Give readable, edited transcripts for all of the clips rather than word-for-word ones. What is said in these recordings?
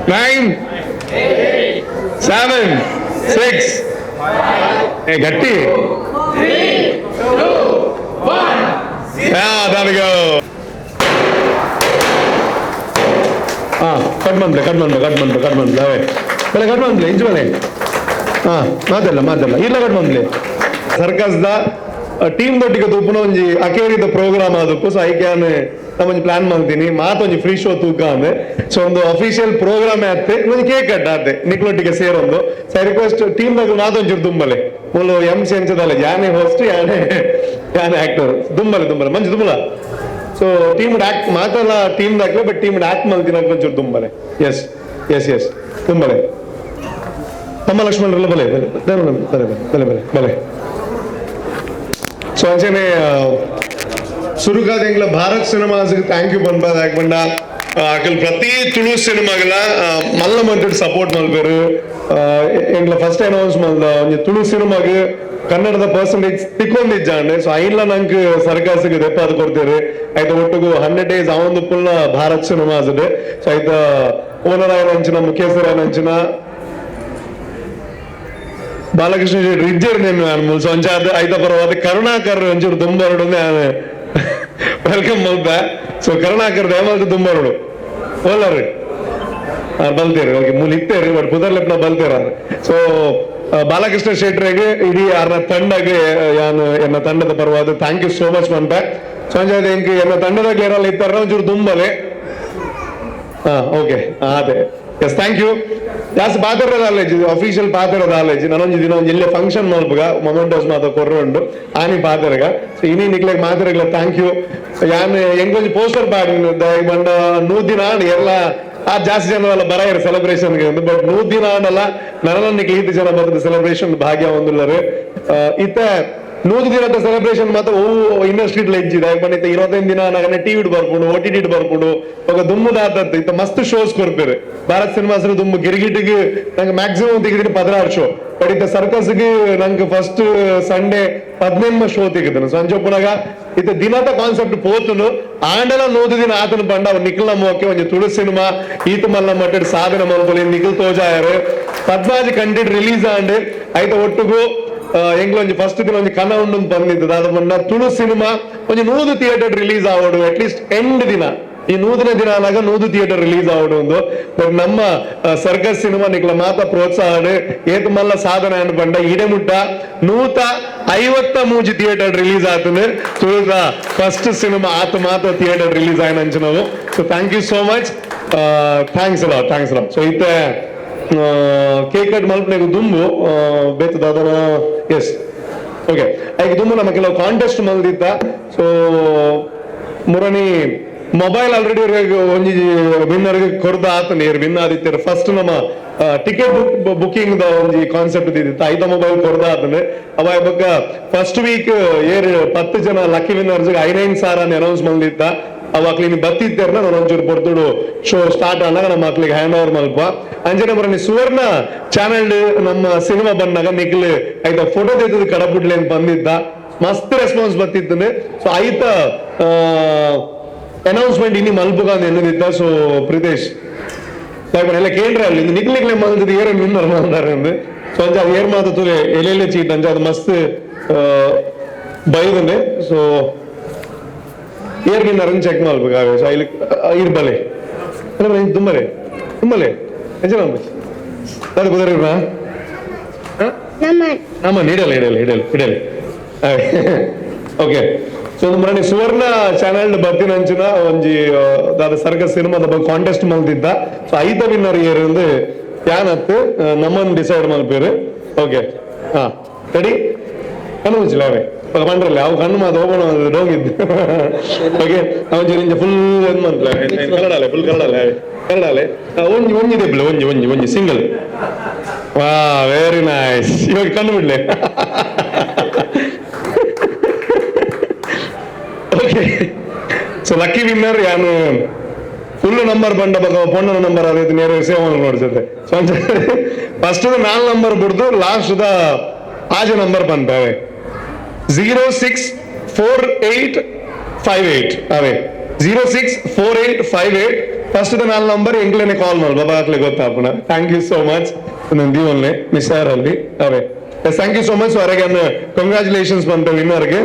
9, 7, 6. ಏ ಗಟ್ಟಿ. 3, 2, 1. There we go. ಹಾ, ಕಟ್ ಮಾಡ್ಲೆ, ಕಟ್ ಮಾಡ್ಲೆ, ಕಟ್ ಮಾಡ್ಲೆ, ಕಟ್ ಮಾಡ್ಲೆ. ಅವೇ ಬಲೆ, ಕಟ್ ಮಾಡ್ಲೆ, ಇಂಚು ಬಲೆ. ಹಾ, ಮಾತಲ್ಲ ಮಾತಲ್ಲ ಇಲ್ಲ, ಕಟ್ ಮಾಡ್ಲೆ. ಸರ್ಕಸ್ದ ಟೀಮ್ ದೊಟ್ಟಿಗೆ ತೂಪುನ ಒಂಜಿ ಅಕೇರಿದ ಪ್ರೋಗ್ರಾಮ್ ಆದಪ್ಪು. ಸೊ ಐಕ್ಯಾನ್ ನಮ್ಮೊಂಜಿ ಪ್ಲಾನ್ ಮಾಡ್ತೀನಿ ಮಾತೊಂಜಿ ಫ್ರೀ ಶೋ ತೂಕ ಅಂದೆ. ಸೊ ಒಂದು ಅಫಿಷಿಯಲ್ ಪ್ರೋಗ್ರಾಮ್ ಆತ್ತೆ, ಒಂಜಿ ಕೇಕ್ ಕಟ್ ಆತೆ ನಿಕ್ಲೊಟ್ಟಿಗೆ ಸೇರೊಂದು. ಸೊ I request team ದಾಗ ಮಾತೊಂಚೂರು ದುಂಬಲೆ. ಮೂಲು ಎಂ ಸಿ ಅಂಚದಲ್ಲ, ಯಾನೆ ಹೋಸ್ಟ್, ಯಾನೆ ಯಾನೆ ಆಕ್ಟರ್. ದುಂಬಲೆ ದುಂಬಲೆ ಮಂಜು ದುಂಬಲ. ಸೊ ಟೀಮ್ ಆಕ್ಟ್ ಮಾತಲ್ಲ ಟೀಮ್ ದಾಕ್ಲೆ, ಬಟ್ ಟೀಮ್ ಆಕ್ಟ್ ಮಲ್ತಿನ ಒಂಚೂರು ದುಂಬಲೆ. S S S, ದುಂಬಲೆ. ತಮ್ಮ ಲಕ್ಷ್ಮಣರೆಲ್ಲ ಬಲೆ ಬಲೆ ಬಲೆ ಬಲೆ ಬಲೆ ಬಲೆ ಬಲೆ. ಸೊ ಅಂಚನೆ ಸುರುಕಾದ ಎಂಗ್ಲ ಭಾರತ್ ಸಿನಿಮಾಸ್ thank you ಪನ್ಪದ. ಯಾಕೆ ಅಕಲ್ ಪ್ರತಿ ತುಳು ಸಿನಿಮಾಗಲ ಮಲ್ಲ ಮಂಟೆಡ್ ಸಪೋರ್ಟ್ ಮಲ್ಪೆರು. ಎಂಗ್ಲ ಫಸ್ಟ್ ಅನೌನ್ಸ್ ಮಲ್ದ ಒಂಜಿ ತುಳು ಸಿನಿಮಾಗ್ ಕನ್ನಡದ ಪರ್ಸೆಂಟೇಜ್ ತಿಕ್ಕೊಂದಿಜ್ಜಾಂಡ್. ಸೊ ಐನ್ಲ ನಂಕ್ ಸರ್ಕಸ್ಗೆ ದೆಪ್ಪಾದ್ ಕೊಡ್ತೇವೆ. ಐತ ಒಟ್ಟುಗು 100 ಡೇಸ್ ಅವಂದು ಪುಲ್ಲ ಭಾರತ್ ಸಿನಿಮಾಸ್. ಸೊ ಐತ ಓನರ್ ಆಯನಂಚಿನ, ಮುಖ್ಯಸ್ಥರ ಆಯನಂಚಿನ ಬಾಲಕೃಷ್ಣ ಶೆಟ್ಟಿ ಇಜ್ಜೆರ್ ನೇಮ್ ನಾನು. ಸೊ ಅಂಚ ಐತ ಪರವಾದ ಕರುಣಾಕರ್ ಒಂಚೂರು ದುಂಬರಡು ನಾನು welcome ಮಲ್ಪ. ಸೊ ಕರುಣಾಕರ್ ದಯಮಾಲ್ತ ದುಂಬರಡು ಓಲರ್ ಬಲ್ತೇರು. ಓಕೆ, ಮೂಲ ಇತ್ತೇರು, ಬಟ್ ಪುದರ್ಲೆಪ್ನ ಬಲ್ತೇರ. ಸೊ ಬಾಲಕೃಷ್ಣ ಶೆಟ್ರಿಗೆ, ಇಡೀ ಆರ್ನ ತಂಡಗೆ ಯಾನ್ ಎನ್ನ ತಂಡದ ಪರವಾದ thank you so much ಪನ್ಪೆ. ಸೊ ಅಂಚಾದ ಎಂಕ್ ಎನ್ನ ತಂಡದ ಏರಲ್ಲ ಇತ್ತಾರ ಒಂಚೂರು ದುಂಬಲೆ. ಹಾ, ಓಕೆ, ಅದೇ. S, thank you. ಜಾಸ್ತಿ ಪಾತೆರದ ಆಲೇಜ್, ಅಫಿಷಿಯಲ್ ಪಾತೆರದ ಆಲೇಜ್. ನಾನೊಂಜಿ ದಿನ ಒಂಜಿ ಎಲ್ಲೆ ಫಂಕ್ಷನ್ ಮಲ್ಪುಗ, ಮೊಮೆಂಟೋಸ್ ಮಾತ ಕೊರ್ರೆ ಉಂಡು ಆನಿ ಪಾತೆರಗ. ಸೊ ಇನಿ ನಿಕ್ಲೆಗ್ ಮಾತೆರಗ್ಲ thank you. ಯಾನ್ ಎಂಕೊಂಜಿ ಪೋಸ್ಟರ್ ಪಾಡಿ ಬಂಡ 100 ದಿನ ಆಂಡ್. ಎಲ್ಲ ಆ ಜಾಸ್ತಿ ಜನ ಎಲ್ಲ ಬರಾಯರು ಸೆಲೆಬ್ರೇಷನ್, ಬಟ್ 100 ದಿನ ಆಂಡಲ್ಲ ನನನ ನಿಕ್ಲೆ ಈತ್ ಜನ ಬರ್ತದೆ ಸೆಲೆಬ್ರೇಷನ್ ಭಾಗ್ಯ ಒಂದುಲ್ಲರು. ಇತ್ತೆ 100 ದಿನದ ಸೆಲೆಬ್ರೇಷನ್ ಮಾತ್ರ ಓ ಇಂಡಸ್ಟ್ರಿ ಇಜ್ಜಿದೆ. ಬಂದಿತ್ತೆ 25 ದಿನ ನಗನೆ ಟಿವಿ ಬರ್ಪುಂಡು, ಓಟಿಟಿ ಬರ್ಪುಂಡು. ఒక ದುಮ್ಮು ದಾತತ್ತು ಇತ್ತ ಮಸ್ತ್ ಶೋಸ್ ಕೊರ್ಪೇರು ಭಾರತ್ ಸಿನಿಮಾಸ್. ದುಮ್ಮು ಗಿರಿಗಿಟಿಗೆ ನಂಗೆ ಮ್ಯಾಕ್ಸಿಮಮ್ ತೆಗೆದಿನ 16 ಶೋ, ಬಟ್ ಇತ್ತ ಸರ್ಕಸ್ಗೆ ನಂಗೆ ಫಸ್ಟ್ ಸಂಡೇ 18 ಶೋ ತೆಗೆದನು. ಸೊ ಅಂಚೊಪ್ಪುನಗ ಇತ್ತ ದಿನದ ಕಾನ್ಸೆಪ್ಟ್ ಪೋತುನು ಆಂಡಲ 100 ದಿನ ಆತನ ಬಂಡ ಅವ್ ನಿಖಿಲ್ ಮೋಕೆ ಒಂಜಿ ತುಳು ಸಿನಿಮಾ ಈತ ಮಲ್ಲ ಮಟ್ಟಡ್ ಸಾಧನೆ ಮಲ್ಪೊಲಿ ನಿಖಿಲ್ ತೋಜಾಯರು. ಪದ್ಮಾಜಿ ಕಂಟೆಂಟ್ ರಿಲೀಸ್ ಆಂಡ್. ಐತ ಒಟ್ಟುಗು ಎಂಗ್ಲೊಂಜಿ ಫಸ್ಟ್ ದಿನ ಒಂಜಿ ಕನ ಉಂಡು ಬಂದಿತ್ತು ದಾದ ಪಂಡ ತುಳು ಸಿನಿಮಾ ಒಂಜಿ 100 ಥಿಯೇಟರ್ ರಿಲೀಸ್ ಆವಡು, at least end ದಿನ, ಈ 100ನೇ ದಿನ ಆನಾಗ 100 ಥಿಯೇಟರ್ ರಿಲೀಸ್ ಆವಡು ಒಂದು. ಬಟ್ ನಮ್ಮ ಸರ್ಕಸ್ ಸಿನಿಮಾ ನಿಕ್ಲ ಮಾತ ಪ್ರೋತ್ಸಾಹ ಏತ್ ಮಲ್ಲ ಸಾಧನೆ ಅನ್ ಪಂಡ ಇಡೆ ಮುಟ್ಟ 153 ಥಿಯೇಟರ್ ರಿಲೀಸ್ ಆತದೆ. ತುಳುದ ಫಸ್ಟ್ ಸಿನಿಮಾ ಆತ ಮಾತ್ರ ಥಿಯೇಟರ್ ರಿಲೀಸ್ ಆಯ್ನ ಅಂಚಿನವು. So thank you so much, thanks ಅಲ್ಲ, thanks ಅಲ್ಲ. ಸೊ ಇತ್ತೆ ಕೇಕ್ ಕಟ್ ಮಲ್ಪನೆಗ್ ದುಂಬು ಬೇತ ದಾದನ? S, okay. ಐಕ್ ದುಂಬು ನಮ್ಮ ಕೆಲವು ಕಾಂಟೆಸ್ಟ್ ಮಲ್ದಿತ್ತ. ಸೊ ಮುರಣಿ ಮೊಬೈಲ್ ಆಲ್ರೆಡಿ ಒಂಜಿ ವಿನ್ನರ್ ಕೊರ್ದ ಆತ ನೀರು ವಿನ್ ಆದಿತ್ಯರು. ಫಸ್ಟ್ ನಮ್ಮ ticket book booking the ಒಂಜಿ ಕಾನ್ಸೆಪ್ಟ್ ಇದ್ದಿತ್ತು, ಐತ ಮೊಬೈಲ್ ಕೊರ್ದ ಆತನೆ. ಅವ ಬೊಕ್ಕ ಫಸ್ಟ್ ವೀಕ್ ಏರ್ 10 ಜನ ಲಕ್ಕಿ ವಿನ್ನರ್ಸ್ ಐನೈನ್ ಸಾರ ಅನೌನ್ಸ್ ಮಲ್ದಿತ್ತ. ಅವ ಅಕ್ಲಿನಿ ಬತ್ತಿದ್ದೇರ್ನ ನಾನು ಒಂಚೂರು ಪೊರ್ತುಡು ಶೋ ಸ್ಟಾರ್ಟ್ ಆನಾಗ ನಮ್ಮ ಮಕ್ಳಿಗೆ ಹ್ಯಾಂಡ್ ಓವರ್ ಮಲ್ಪ. ಅಂಜನೆ ಬರನಿ ಸುವರ್ಣ ಚಾನೆಲ್ ನಮ್ಮ ಸಿನಿಮಾ ಬಂದಾಗ ನಿಕ್ಲು ಐತ ಫೋಟೋ ತೆಗೆದು ಕಡಪುಡ್ಲೆ ಅಂತ ಬಂದಿದ್ದ, ಮಸ್ತ್ ರೆಸ್ಪಾನ್ಸ್ ಬತ್ತಿತ್ತು. ಸೊ ಐತ ಅನೌನ್ಸ್ಮೆಂಟ್ ಇನಿ ಮಲ್ಪುಗ ಅಂತ ಎನ್ನುದಿತ್ತ. ಸೊ ಪ್ರಿತೇಶ್ ಎಲ್ಲ ಕೇಂದ್ರ ಅಲ್ಲಿ ನಿಕ್ಲು ನಿಕ್ಲೆ ಮಲ್ತದ ಏರ್ ವಿನ್ನರ್ ಮಾಡ್ತಾರೆ ಅಂದು. ಸೊ ಅಂಚ ಅದು ಏರ್ ಮಾತ ತುಲೆ ಎಲೆಲೆ ಚೀಟ್ ಅಂಚ ಅದು ಮಸ್ತ್ ಬೈದಂಡೆ. ಸೊ ಏರ್ ವಿನ್ನರ್ ಚೆಕ್ ಮಲ್ಪುಗ. ಸೊ ಇಲ್ಲಿ ಇರ್ ಬಲೆ ಅಲ್ಲ, ತುಂಬಲೆ ತುಂಬಲೆ ಎಂಚ ಅದು ಕುದುರೆ ನಮ್ಮ ನಮ್ಮ ಇಡಲ್ಲ ಇಡಲ್ಲ ಇಡಲ್ಲ ಇಡಲಿ. ಓಕೆ, ಸೊ ಮರಣಿ ಸುವರ್ಣ ಚಾನೆಲ್ ಬತ್ತಿನಂಚಿನ ಒಂಜಿ ದಾದ ಸರ್ಕಸ್ ಸಿನಿಮಾದ ಬಗ್ಗೆ ಕಾಂಟೆಸ್ಟ್ ಮಲ್ತಿದ್ದ. ಸೊ ಐತ ವಿನ್ನರ್ ಏರ್ ಒಂದು ಯಾನತ್ ನಮ್ಮನ್ ಡಿಸೈಡ್ ಮಲ್ಪೇರು. ಓಕೆ, ಹಾ, ರೆಡಿ. ಕಣ್ಣು ಮುಚ್ಚಿಲ್ಲ ಅವೇ ಪಂಡ್ರಲ್ಲ, ಅವು ಕಣ್ಣು ಮಾತು ಓಪನ್ ಡೋಗಿದ್ದು. ಓಕೆ, ಅವಂಚೂರು ಇಂಚ ಫುಲ್ ಒಂದು ಮಂತ್ಲ ಕನ್ನಡಲೆ, ಫುಲ್ ಕನ್ನಡಲೆ ಕನ್ನಡಲೆ. ಒಂಜಿ ಒಂಜಿ ದೆಬ್ಲೆ, ಒಂಜಿ ಒಂಜಿ ಒಂಜಿ ಸಿಂಗಲ್. ವಾ, ವೆರಿ ನೈಸ್. ಇವಾಗ ಕಣ್ಣು ಬಿಡ್ಲೆ. Okay, so lucky winner ಯಾನು ಫುಲ್ ನಂಬರ್ ಬಂಡ ಬಗ ಪೊಣ್ಣನ ನಂಬರ್ ಅದೇ ನೇರ ಸೇವ್ ನೋಡ್ಸುತ್ತೆ. ಸೊ ಫಸ್ಟ್ ನಾಲ್ ನಂಬರ್ ಬಿಡ್ದು ಲಾಸ್ಟ್ the ಆಜ ನಂಬರ್ ಬಂತವೆ. 064858 ಅವೇ, 064858. ಫಸ್ಟ್ 4 ನಂಬರ್ ಎಂಕ್ಲೇನೆ ಕಾಲ್ ಮಾಡು ಬಾಬಾ ಗೊತ್ತಾಪುಣ. Thank you so much. ದೀವನ್ಲೆ ಮಿಸ್ಸಾರ್ ಅಲ್ಲಿ ಅವೇ. Thank you so much. ಹೊರಗೆ ಕಂಗ್ರಾಚುಲೇಷನ್ಸ್ ಬಂತ ವಿನ್ನರ್ಗೆ.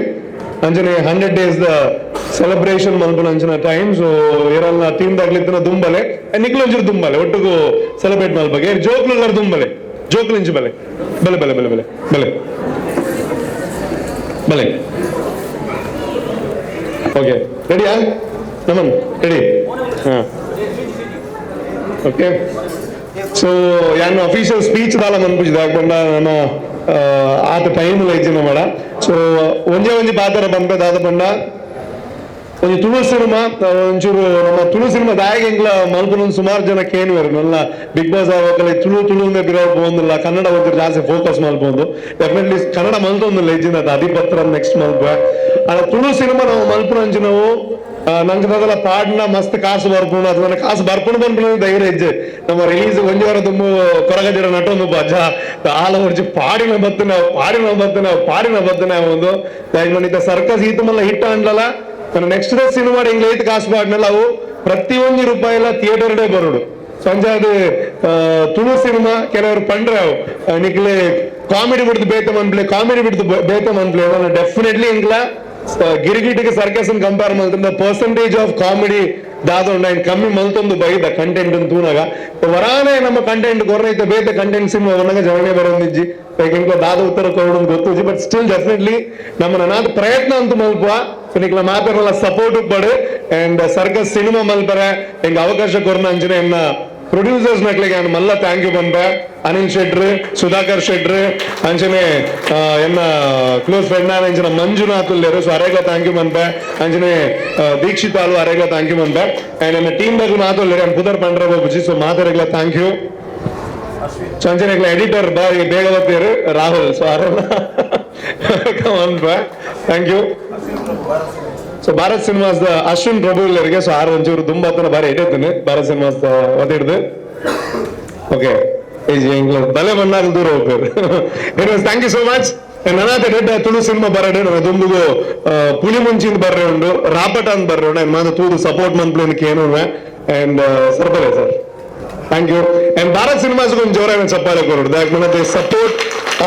ಅಂಚನೆ 100 ಡೇಸ್ the celebration ಮಲ್ಪುನ ಅಂಚಿನ ಟೈಮ್. ಸೊ ಏರಲ್ಲ ಟೀಮ್ ದಾಗ್ಲಿತ್ತಿನ ದುಂಬಲೆ ನಿಕ್ಲು ಒಂಚೂರು ದುಂಬಲೆ ಒಟ್ಟುಗು ಸೆಲೆಬ್ರೇಟ್ ಮಲ್ಪಗೆ ಜೋಕ್ಲು ದುಂಬಲೆ ಜೋಕ್ಲು ಇಂಚು ಬಲೆ ಬಲೆ ಬಲೆ ಬಲೆ ಬಲೆ ಬಲೆ ಬಲೆ. ಓಕೆ ರೆಡಿಯಾ ನಮನ್? ರೆಡಿ? ಹಾ ಓಕೆ. ಸೊ ಯಾನ್ ಅಫಿಷಿಯಲ್ ಸ್ಪೀಚ್ ದಾಲ ಮನ್ಪುಜಿ ದಾಕೊಂಡ ನಾನು ಆತ ಟೈಮ್ ಲೈಜಿನ ಮಾಡ. ಸೊ ಒಂಜೇ ಒಂಜಿ ಪಾತ್ರ ಬಂಪೆ ದಾದ ಪಂಡ ಒಂಜಿ ತುಳು ಸಿನಿಮಾ ಒಂಚೂರು ನಮ್ಮ ತುಳು ಸಿನಿಮಾ ದಾಯಗ ಎಂಕ್ಲ ಮಲ್ಪುನ ಸುಮಾರು ಜನ ಕೇನುವೆರ್ ನನ್ನ ಬಿಗ್ ಬಾಸ್ ಆವಕಲೆ ತುಳು ತುಳು ಬಿರೋ ಪೋಂದಿಲ್ಲ, ಕನ್ನಡ ಒಂಚೂರು ಜಾಸ್ತಿ ಫೋಕಸ್ ಮಲ್ಪೊಂದು. ಡೆಫಿನೆಟ್ಲಿ ಕನ್ನಡ ಮಲ್ತೊಂದಿಲ್ಲ ಇಜ್ಜಿನ ಅಧಿಪತ್ರ ನೆಕ್ಸ್ಟ್ ಮಲ್ಪ. ಆಡ ತುಳು ಸಿನಿಮಾ ನಾವು ಮಲ್ಪುನ ಅಂಚಿನವು ನಂಗೆ ಅದೆಲ್ಲ ಪಾಡ್ನ ಮಸ್ತ್ ಕಾಸು ಬರ್ಪುಂಡು, ಅದು ನನ್ನ ಕಾಸು ಬರ್ಪುಂಡು ಪನ್ಪುನ ಧೈರ್ಯ ಇಜ್ಜೆ. ನಮ್ಮ ರಿಲೀಸ್ ಒಂಜಿ ವಾರ ತುಂಬು ಕೊರಗಜಿರ ನಟೊಂದು ಅಜ್ಜ ಆಲ ಒರ್ಜಿ ಪಾಡಿನ ಬತ್ತನ ಪಾಡಿನ ಬತ್ತನ ಪಾಡಿನ ಬತ್ತನ ಒಂದು ಮನಿತ ಸರ್ಕಸ್ ಈತ ಮಲ್ಲ ಹಿಟ್ ಅಂಡ್ಲಲ್ಲ. ನನ್ನ ನೆಕ್ಸ್ಟ್ ಸಿನಿಮಾ ಹಿಂಗ್ ಐತ್ ಕಾಸು ಪಾಡ್ನಲ್ಲ ಅವು ಪ್ರತಿಯೊಂದು ರೂಪಾಯಿಲ ಥಿಯೇಟರ್ ಡೇ ಬರೋಡು. ಸಂಜೆ ಅದು ತುಳು ಸಿನಿಮಾ ಕೆಲವರು ಪಂಡ್ರೆ ಅವು ನಿಕ್ಲೆ ಕಾಮಿಡಿ ಬಿಡ್ದು ಬೇತ ಮನ್ಪ್ಲೆ, ಕಾಮಿಡಿ ಬಿಡ್ದು ಬೇತ ಮನ್ಪ್ಲೆ. ಡೆಫಿನೆಟ್ಲಿ ಇಂಗ್ಲ ಗಿರಿಗಿಟಿಗೆ ಸರ್ಕಸ್ ಕಂಪೇರ್ ಮಲ್ತಂದ ಪರ್ಸೆಂಟೇಜ್ ಆಫ್ ಕಾಮಿಡಿ ದಾದ ಉಂಡು ಕಮ್ಮಿ ಮಲ್ತೊಂದು ಬೈದ ಕಂಟೆಂಟ್ ತೂನಾಗ ವರಾನೆ ನಮ್ಮ ಕಂಟೆಂಟ್ ಕೊರ್ನೈತೆ ಬೇತೆ ಕಂಟೆಂಟ್ ಸಿನಿಮಾ ಒನ್ನಗ ಜವಣೆ ಬರೋಂದಿಜ್ಜಿ. ಇಂಕ್ಲ ದಾದ ಉತ್ತರ ಕೊಡೋದು ಗೊತ್ತುಜಿ. ಬಟ್ ಸ್ಟಿಲ್ ಡೆಫಿನೆಟ್ಲಿ ನಮ್ಮ ನನಾದ ಪ್ರಯತ್ನ ಅಂತೂ ಮಲ್ಪುವ. ಸೊ ನಿಕ್ಲ ಮಾತಾಡಲ್ಲ ಸಪೋರ್ಟ್ ಪಡು ಅಂಡ್ ಸರ್ಕಸ್ ಸಿನಿಮಾ ಮಲ್ಪರೆ ಎಂಗ್ ಅವಕಾಶ ಕೊರ್ನ ಅಂಚನೆ ಎನ್ನ ಪ್ರೊಡ್ಯೂಸರ್ಸ್ ನಕ್ಲಿಗೆ ನಾನು ಮಲ್ಲ thank you ಬಂದೆ. ಅನಿಲ್ ಶೆಟ್ರು, ಸುಧಾಕರ್ ಶೆಟ್ರು ಅಂಚನೆ ಎನ್ನ ಕ್ಲೋಸ್ ಫ್ರೆಂಡ್ ಅಂಚನೆ ಮಂಜುನಾಥ್ ಉಲ್ಲೇರು. ಸೊ ಅರೇಗ್ಲ thank you ಬಂದೆ. ಅಂಚನೆ ದೀಕ್ಷಿತಾಲು ಅರೇಗ್ಲ thank you ಬಂದೆ. ಅಂಡ್ ಎನ್ನ ಟೀಮ್ ಬಗ್ಗೆ ಮಾತುಲ್ಲೇರು ನಾನು ಪುದರ್ ಪಂಡ್ರ ಬಾಬುಜಿ. ಸೊ ಮಾತಾರೇಗ್ಲ thank you. So ಅಂಚನೆ ಎಡಿಟರ್ ಬಾರಿ ಬೇಗ ಬರ್ತೀರು ರಾಹುಲ್. ಸೊ ಅರೆಲ್ಲ thank you. So Bharat cinemas Ashwin Prabhu ಇಲ್ಲರಿಗೆ. ಸೊ ಆರು ಒಂಚೂರು ದುಂಬಾತನ ಬಾರಿ ಎಡಿತೀನಿ ಭಾರತ್ ಸಿನಿಮಾಸ್ ಒತ್ತಿಡ್ದು. ಓಕೆ ಬಲೆ ಮಣ್ಣಾಗ ದೂರ ಹೋಗ್ತಾರೆ. Thank you so much. ನನಾತ ಡೆಡ್ ತುಳು ಸಿನಿಮಾ ಬರಡೆ ನನ್ನ ದುಂಬುಗು ಪುಲಿ ಮುಂಚಿಂದ ಬರ್ರೆ ಉಂಡು, ರಾಪಟ ಅಂತ ಬರ್ರೆ ಉಂಡು. ಮಾತ ತೂದು ಸಪೋರ್ಟ್ ಮನ್ಪ್ಲೇನ್ ಕೇನು ಅಂಡ್ ಸರ್ಪರೆ sir thank you. And Bharat cinemas ಒಂದು ಜೋರಾಗಿ ಚಪ್ಪಾಳೆ ಕೊರಡು. They support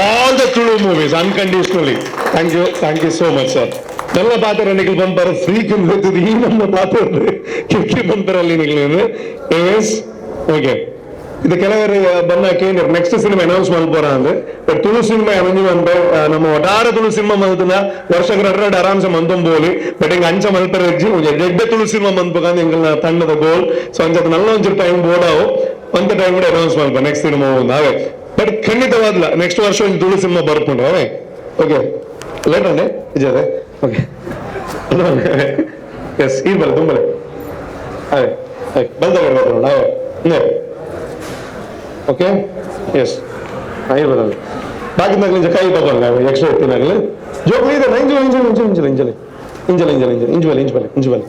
all the Tulu movies unconditionally. Thank you, thank you so much sir. നല്ല ಪಾತ್ರ ನಿಖಲ್ ಬಂತಾರ ಫ್ರೀ ಕಿಂದ ಈ ನಮ್ಮ ಪಾತ್ರ ಕಿಕ್ಕಿ ಬಂತಾರಲ್ಲಿ ನಿಖಲ್. ಎಸ್ ಓಕೆ ಇದು ಕೆಲವರು ಬಂದ ಕೇಂದ್ರ ನೆಕ್ಸ್ಟ್ ಸಿನಿಮಾ ಅನೌನ್ಸ್ ಮಾಡ್ಬೋರ ಅಂದ್ರೆ. ಬಟ್ ತುಳು ಸಿನಿಮಾ ಒಂಜಿ ಬಂದೆ ನಮ್ಮ ಒಟ್ಟಾರೆ ತುಳು ಸಿನಿಮಾ ಮಲ್ತನ ವರ್ಷಕ್ಕೆ ಎರಡು ಆರಾಮ್ಸೆ ಮಂತೊಂಬೋಲಿ. ಬಟ್ ಹಿಂಗ ಅಂಚ ಮಲ್ಪರೆ ಇಜ್ಜಿ, ಒಂಜಿ ಎಡ್ಡೆ ತುಳು ಸಿನಿಮಾ ಮನ್ಪುಕಂದ್ ಎಂಕಲ್ನ ತಂಡದ ಗೋಲ್. ಸೊ ಅಂಚ ನಲ್ಲ ಒಂಚೂರು ಟೈಮ್ ಬೋಡಾವು ಒಂತ ಟೈಮ್ ಕೂಡ ಅನೌನ್ಸ್ ಮಾಡ್ಪ ನೆಕ್ಸ್ಟ್ ಸಿನಿಮಾ ಒಂದು ಅವೇ. ಬಟ್ ಖಂಡಿತವಾದ್ಲ ನೆಕ್ಸ್ಟ್ ವರ್ಷ ಒಂದು ತುಳು ಸಿನಿಮಾ ಬರ್ಪುಂಡು ಅವೇ. ಓಕೆ ಲೇಟ್ ಅಂಡೆ ನಿಜ. ಓಕೆ ಎಸ್ ಈ ಬಲೆ ತುಂಬಲೆ ಅದೇ ಬಲ್ದ ಅವೇ. ಓಕೆ ಎಸ್ ಈ ಬರಲ್ಲ ಬಾಕಿ ನಗಲಿ ಕೈ ಬರಲ್ಲ ಎಕ್ಸ್ಟ್ರಾ ಎತ್ತಿನಾಗಲಿ ಜೋಕ್ಲಿ ಇದೆ. ಇಂಜು ಇಂಜು ಇಂಜು ಇಂಜು ಇಂಜಲಿ ಇಂಜಲ ಇಂಜಲ ಇಂಜಲ ಇಂಜು ಬಲೆ ಇಂಜು ಬಲೆ ಇಂಜು ಬಲೆ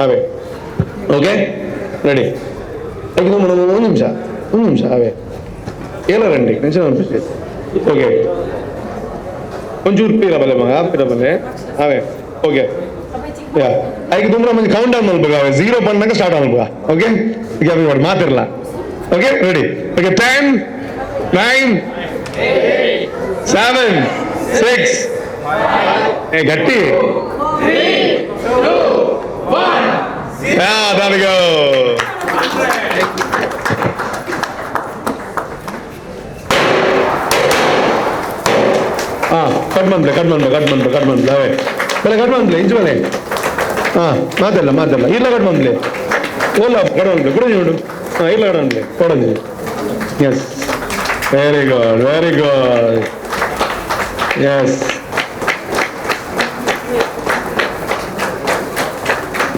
ಅವೇ. ಓಕೆ ರೆಡಿ ಒಂದು ನಿಮಿಷ ಒಂದು ನಿಮಿಷ ಅವೇ ಏನ ರಂಡಿ ನಿಮಿಷ ಅನ್ಪಿಸ್ತದೆ. ಓಕೆ ಒಂಚೂರು ಪೀರ ಬಲೆ ಮಗ ಪೀರ ಬಲೆ ಅವೇ. ಓಕೆ ಯಾ ಐಕ್ ತುಂಬ ಮಂದಿ ಕೌಂಟ್ ಡೌನ್ ಮಲ್ಪಗ ಅವೆ 0 ಬಂದಾಗ ಸ್ಟಾರ್ಟ್ ಮಲ್ಪಗ. ಓಕೆ ಈಗ ಮಾಡಿ ಮಾತಿರಲ್ಲ. Okay ready. Okay 10 9 7 6 ಏ ಗಟ್ಟಿ 3 2 1 Yeah, there we go. Cut ಮಾಡ್ಲೆ cut ಮಾಡ್ಲೆ cut ಮಾಡ್ಲೆ cut ಮಾಡ್ಲೆ ಅವೇ ಬಲೆ ಕಟ್ ಮಾಡ್ಲೆ ಇಂಚು ಬಲೆ. ಹಾಂ ಮಾತಲ್ಲ ಮಾತಲ್ಲ ಇಲ್ಲ ಕಟ್ ಮಾಡ್ಲೆ ಓಲ್ಲ ಕಟ್ ಮಾಡ್ಲೆ ಕೊಡು ನೋಡು. ಹಾಂ ಇಲ್ಲ ಕಟ್ ಮಾಡ್ಲೆ ಕೊಡಂಜಿ. Yes very good very good. Yes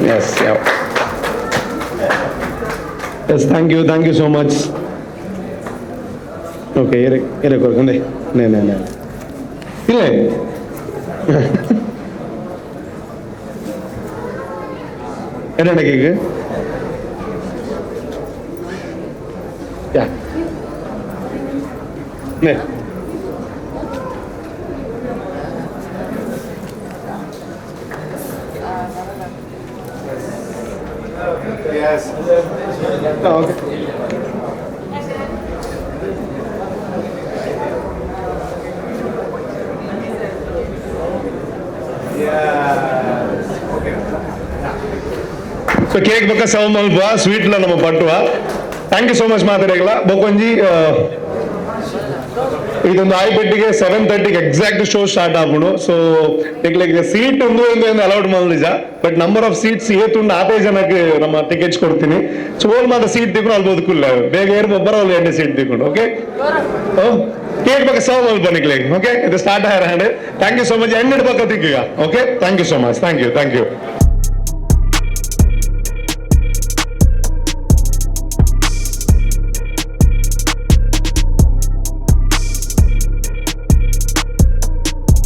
yes ಯಾವ yes thank you thank you so much. Okay ಏರೆ ಏರೆ ಕೊರ್ಕಂದೆ ನೇ ನೇ ನೇ ಇಲ್ಲ என்ன கேக்கு யா ನೇ Yes. Okay. Yes. Okay. So cake ಬೊಕ್ಕ ಸರ್ವ್ ಮಲ್ಪುವ, ಸ್ವೀಟ್ಲ ನಮ್ಮ ಪಟ್ಟುವ. Thank you so much ಮಾತಾಡಿಗಳ. ಬೊಕೊಂಜಿ ಇದೊಂದು ಆಯ್ಪೆಟ್ಟಿಗೆ 7:30ಗೆ ಎಕ್ಸಾಕ್ಟ್ ಶೋ ಸ್ಟಾರ್ಟ್ ಆಪುಂಡು. ಸೊ ನಿಕ್ಲೆಗ್ ಸೀಟ್ ಒಂದು ಒಂದು ಅಲೌಡ್ ಮಲ್ದಿಜ, ಬಟ್ ನಂಬರ್ ಆಫ್ ಸೀಟ್ಸ್ ಏತುಂಡು ಆತೇ ಜನಕ್ಕೆ ನಮ್ಮ ಟಿಕೆಟ್ಸ್ ಕೊಡ್ತೀನಿ. ಸೊ ಓಲ್ ಮಾತ ಸೀಟ್ ತಿಕ್ಕೊಂಡು ಅಲ್ಲಿ ಬದುಕುಲ್ಲ. ಬೇಗ ಏರ್ ಒಬ್ಬರ ಅಲ್ಲಿ ಎಣ್ಣೆ ಸೀಟ್ ತಿಕ್ಕೊಂಡು. ಓಕೆ, ಕೇಕ್ ಬೊಕ್ಕ ಸರ್ವ್ ಮಲ್ಪ ನಿಕ್ಲೆಗ್. ಓಕೆ, ಇದು start ಆಯ್ರ. Thank you so much. ಎಣ್ಣೆ ಬೊಕ್ಕ ತಿಕ್ಕೀಗ. Okay, thank you so much. Thank you, thank you.